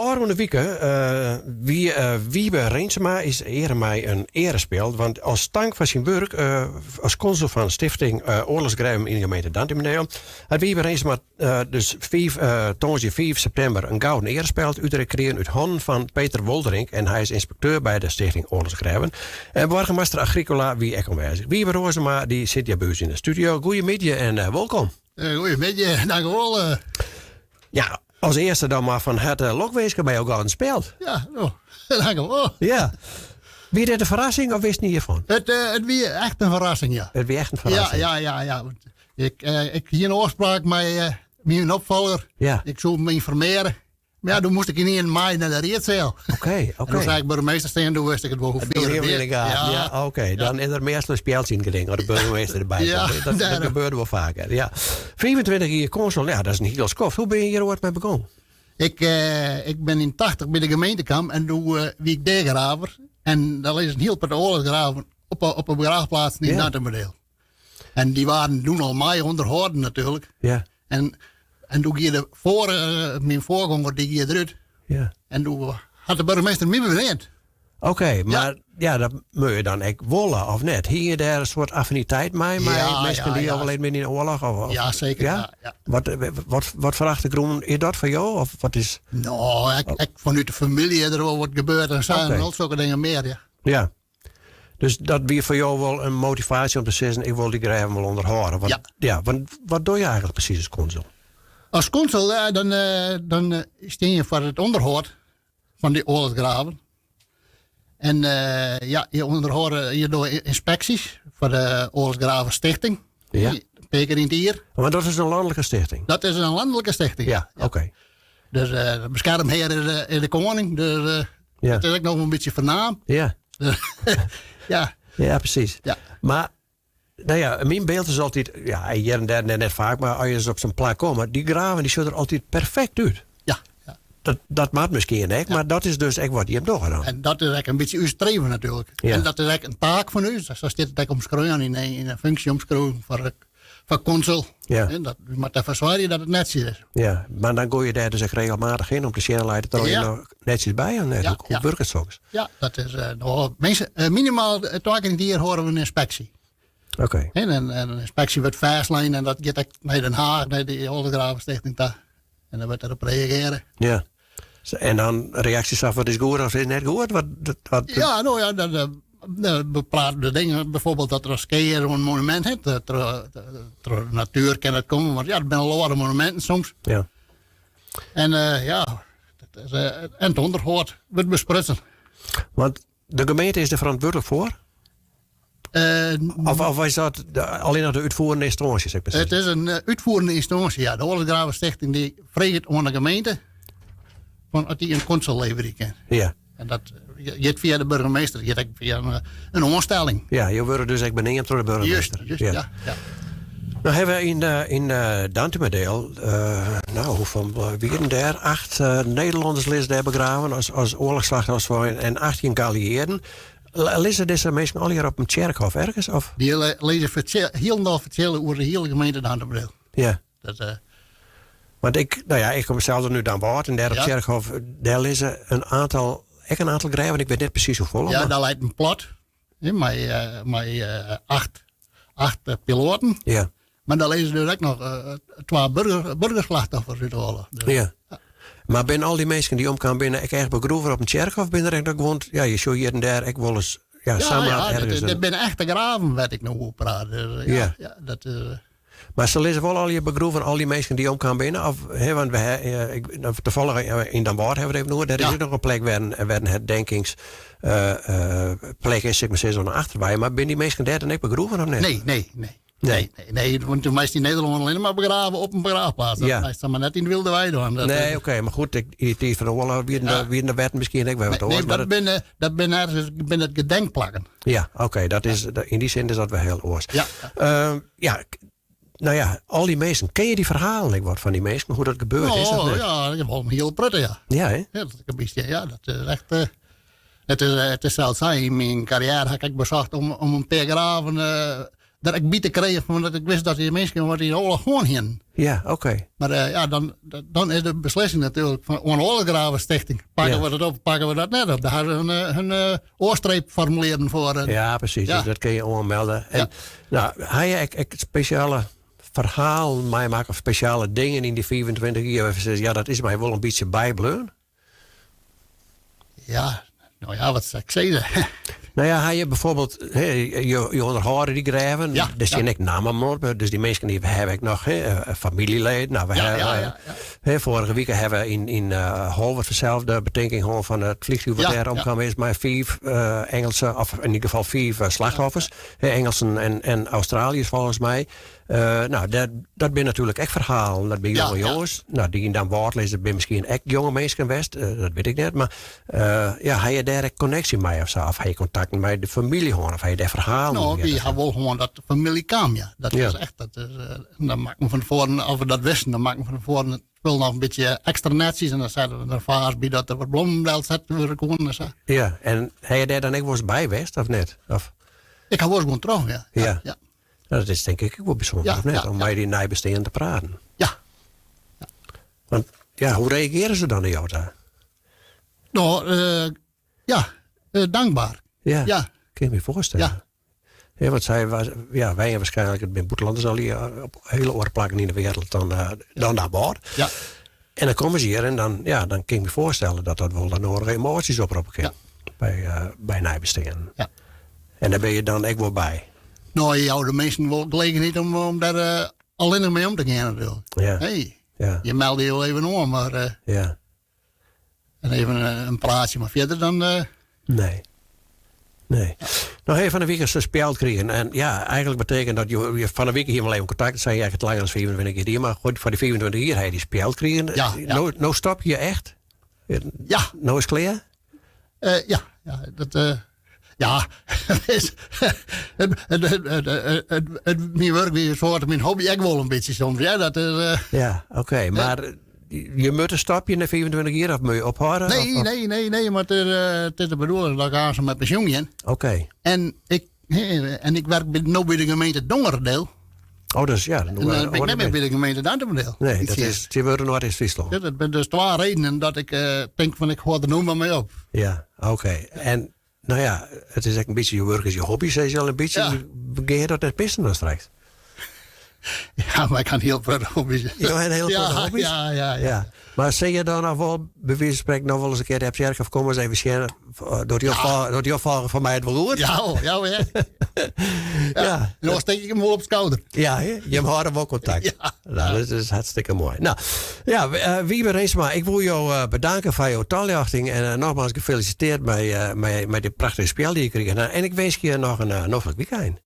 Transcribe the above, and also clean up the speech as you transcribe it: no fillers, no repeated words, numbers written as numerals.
Ôfrûne wike wie Wiebe Rinsema is eare mei in earespjeld, want as tank foar syn wurk as konsul fan Stifting Oarlochsgrêven yn de gemeente Dantumadiel hat Wiebe Rinsema dus tongersdei fiif septimber in gouden earespjeld útrikt krigen út hannen fan Peter Woldering en hy is ynspekteur by de Stichting Oarlochsgrêven. En boargemaster Agricola wie ek oanwêzich. Wiebe Rinsema dy sit hjir by ús yn de studio. Goeiemiddei en wolkom. Goeiemiddei, dankewol. Ja, as earste dan mar fan herte lokwinske mei jo gouden speld. Ja, no, dankewol. Ja. Wie dit in ferrassing of wist hjirfan? It wie echt in ferrassing, ja. It wie echt in ferrassing. Ja, ja, ja. ja. Ik hie in ôfspraak mei myn opfolger. Ja. Ik soe him ynformearje. Mar ja, doe moast ik ynienen mei nei de riedsseal. Oké, oké. En doe seach ik burgemeester stean, doe wist ik it wol hoe fier it wie. Ja, ja oké. Dan is der meastal in spjeldsje yn geding, as de burgemeester derby ja, komt. Dat gebeurde wol faker, ja. 25 jier konsul, ja, dat is in hiel skoft. Hoe binne je hjir oait mei begûn? Ik bin yn 80 by de gemeente kaam en doe wie ik degraver. En dêr lizze in hiel protte oarlochsgraven op 'e begraafplaatsen yn Dantumadiel. En dy waarden doe al mei ûnderhâlden natuerlik. Ja. En doe gie de foar, myn foargonger dy gie derút. Ja. En doe hat de burgemeester my beneamd. Oké, mar ja. dat moat je dan ek wolle, of net? Hie je dêr in soart affiniteit mei, mei ja, minsken dy't ja, al even yn de oarloch? Of, Ja, seker. Ja? Ja, Wat foar achtergrûn is dat foar jo? Of wat is... No, ik, fanút de famylje is der wol wat gebeurd en sa en al sokke dingen mear, ja. Ja. Dus dat wie foar jo wol in motivaasje om te sizzen, ik wol dy grêven wol ûnderhâlde. Want, ja. ja. Want wat doch je eigentlik presys as konsul? As konsul, dan stean je foar it ûnderhâld fan dy oarlochsgraven. En ja, je ûnderhâlde, je dogge ynspeksjes foar de Oarlochsgraven Stichting. Ja. In pear kear yn it jier. Want dat is in lanlike stichting? Dat is in lanlike stichting. Ja, oké. Dus de beskermhear is de koning. Dus ja. dat is ek noch in bytsje fernaam. Ja. ja. Ja, presys. Ja. Mar, no ja, myn byld is altyd, ja, hjir en dêr net faak, mar as je op sa'n plak komme, dy graven dy sjogge der altyd perfekt út. Ja. ja. Dat moat miskien ek, ja. mar dat is dus ek wat jim dogge dan. En dat is ek in bytsje ús streven natuerlik. Ja. En dat is ek in taak fan ús. Sa stiet it ek omskreaun yn in funksjeomskriuwing foar konsul. Ja. En dat, we moatte derfoar soargje dat it netsjes is. Ja, mar dan geane je dêr dus ek regelmatich yn om te sjen, leit it der ja. noch netsjes by of net? Ja, hoe wurket soks? Ja, dat is no, mensen, minimaal twa kear yn it jier hâlde we in ynspeksje. Oké. En in ynspeksje wurdt fêstlein en dat giet ek nei Den Haag, nei de Oarlochsgravenstichting ta. En dan wurdt derop reagearre. Ja. En dan reaksjes af wat is goed of is net goed? Wat, Ja, no ja, dan beprate de dingen, byfoarbyld dat der skea oan in monumint hat. Troch de natuer kin dat komme, want ja, dat binne al âlde monuminten soms. Ja. En ja, dat is, en it ûnderhâld wurdt besprutsen. Want de gemeente is der ferantwurdlik foar? Of is dat allinnich de útfoerende ynstânsje? Sis ik It is in útfoerende ynstânsje, ja. De Oarlochsgravenstichting dy freget oan de gemeente fan oft dy in konsul leverje kin. Ja. En dat giet fia de burgemeester, giet ek fia in oanstelling. Ja, jo wurde dus ek beneamd troch de burgemeester. Just, just ja. ja. Nou hawwe we yn Dantumadiel, no, hoefolle wienen dêr? Acht Nederlanners lizze dêr begraven as oarlochsslachtoffers en 18 gealliearden. Lizze dizze minsken allegear op in tsjerkhôf ergens? Of? Dy lizze hielendal fertsjille oer de hiele gemeente Dantumadiel. Ja. Dat, Want ik, no ja, ik kom sels út Damwâld en dêr op ja. tsjerkhôf, dêr lizze in oantal, ek in oantal grêven, ik wit net presys hoefolle. Ja, dêr leit in plot mei acht piloaten. Ja. Mar dêr lizze dus ek noch twa burgerslachtoffers út de oarloch. Dus, ja. Mar binne al dy minsken dy't omkaam binne ek echt begroeven op in tsjerkhôf? Binne der ek noch gewoan, ja, je sjogge hjir en dêr ek wolris ja, ja, samar ja, ergens. Dit binne echte graven wêr't ik no oer praat. Dus, ja, ja. ja, dat is. Mar se lizze wol allegear begroeven, al dy minsken dy't omkaam binne? Of, hè, want we, ik, no, tafallich yn Damwâld hawwe we it even oer. Dêr is Ja. ek noch in plek wêr in herdenkingsplek is, sil ik mar sizze, oan de achterwei. Mar binne dy minsken dêr dan ek begroeven of net? Nee, nee, nee. Nee. Nee, nee, want do meist yn Nederlân allinne mar begrave op in begraafplaats. Dat Ja. meist dan mar net yn de wylde wei dwaan. Dat, Nee, oké, mar goed, ik, yn de tiid fan de oarloch wienen de, Ja. wienen de wetten miskien ek wer wat nee, oars. dat maar binne, dat binne ergens binne it gedenkplakken. Ja, oké, dat is, yn dy sin is dat wer hiel oars. Ja. Ja, no ja, al dy minsken, kenne je dy ferhalen ek wat fan dy minsken, hoe't dat gebeurd is? Of Oh, net? ja, dat is wol in hiel protte, ja. Ja, hè? Ja, dat is in bytsje, ja, dat is echt. It is sels sa, yn myn karriêre ha ik ek besocht om in pear graven. der ek by te krijen, omdat ik wist dat dy minsken wat yn de oarloch hân hienen. Ja, oké. Mar ja, dan is de beslissing natuerlik fan oan de Oarlochsgravenstichting. Pakke we dat op, pakke we dat net op. Dêr ha se hun oanstreepformulieren foar. Ja, presys. Dus dat kinne je oanmelde. En, nou, ha je ek spesjale ferhalen meimakke of spesjale dingen yn dy 25 jier wêrfan je sizze, ja, dat is my wol in bytsje bybleaun? Ja, no ja, wat sil ik sizze? No ja, ha je bijvoorbeeld, je ûnderhâlde dy grêven, der stean ek nammen op, dus dy minsken dy hawwe ek noch famyljeleden. Nou, we hawwe, foarige wike hawwe we yn Holwert fansels de betinking hân fan it fleantúch wat dêr omkaam is mei fiif Engelse, of yn ieder gefal fiif slachtoffers, Engelsen en Australiërs folgens my. No, dat binne natuerlik ek ferhalen. Dat binne jonge jonges. No, dy't yn Damwâld lizze, binne miskien ek jonge minsken west. Dat wit ik net. Mar ja, ha je dêr ek konneksje mei of sa? Of ha je kontakten mei de famylje hân? Of ha je dêr ferhalen No, wy ha wol hân dat de famylje kaam, ja. Dat is echt, dat is, dan makken we fan tefoaren, of we dat wisten, dan makken we fan tefoaren it spul noch in bytsje ekstra netsjes. En dan setten we der faas by dat der wat blommen delset wurde koenen en sa. Ja, en ha je dêr dan ek wolris by west, of net? Of? Ik ha wolris gewoan troch, ja. Ja. Dat is tink ik ek wol bysûnder, of net? Om mei dy neibesteanden te praten. Ja. Want ja, hoe reagearje se dan nei jo ta? No, ja, dankber. Ja, kin ik my foarstelle. Ja. Ja, want sy was, ja, wy waarskynlik, it binne bûtenlanners al hjir op hiele oare plakken yn de wereld dan Damwâld. Ja. En dan komme se hjir en dan, ja, dan kin ik my foarstelle dat dat wol de nedige emoasjes oproppe kin. Ja. By neibesteanden. Ja. En dêr binne je dan ek wol by? No, je jouwe de minsken wol gelegenheid om dêr allinnich mei om te gean natuerlik. Ja. Hey, Ja. je melde je wol even oan, mar Ja. en even in praatsje, mar fierder dan Nee. Nee. No, ha je fan 'e wike in spjeld krigen. En ja, eigentlik betekent dat je fan 'e wike hiene we even kontakt. Sei je eigentlik langer as 25 jier dien. Mar goed, foar dy 25 jier ha je dy spjeld krigen. Ja, ja. No stop je echt? Ja. No is klear? Ja, ja, dat, ja, is, het, myn wurk wie in soart myn hobby ek wol in bytsje soms. Ja, dat is. Ja, oké. Mar je moatte stopje nei 25 jier of moatte je ophâlde? Nee, nee, nee, nee, mar it is de bedoeling dat ik aanst mei pensjoen gean. Oké. En ik werk no by de gemeente Dongeradeel. Oh, dus ja. En dan bin ik net mear by de gemeente Dantumadiel. Nee, dat is tsjintwurdich Noardeast-Fryslân. Ja, dat binne dus twa redenen dat ik tink fan ik hâld der no mar mei op. Ja, oké. En no ja, it is ek in bytsje je wurk is je hobby, sizze je al in bytsje. Ja. Gean je dat net missen dan straks? Ja, mar ik ha in hiel protte hobby's. Jo ha in hiel protte hobby's? Ja, ja, ja. Ja. Mar sil je dan noch wol, by wize fan sprekken, noch wol ris in kear de tsjerke of kom ris even sjen, docht dy opfolger fan my it wol goed? Ja, hoor, ja, hoor, ja. Ja. Ja. En dan steek ik him wol op 't skouder. Ja, hè? Jim hâlde wol kontakt. Ja. Nou, dat is hartstikke moai. No, ja, Wiebe Rinsma, ik wol jo bedanke foar jo taljochting en nogmaals gefelisitearre mei dy prachtige spjeld dy't je krigen. En ik winskje je noch in noflik wykein.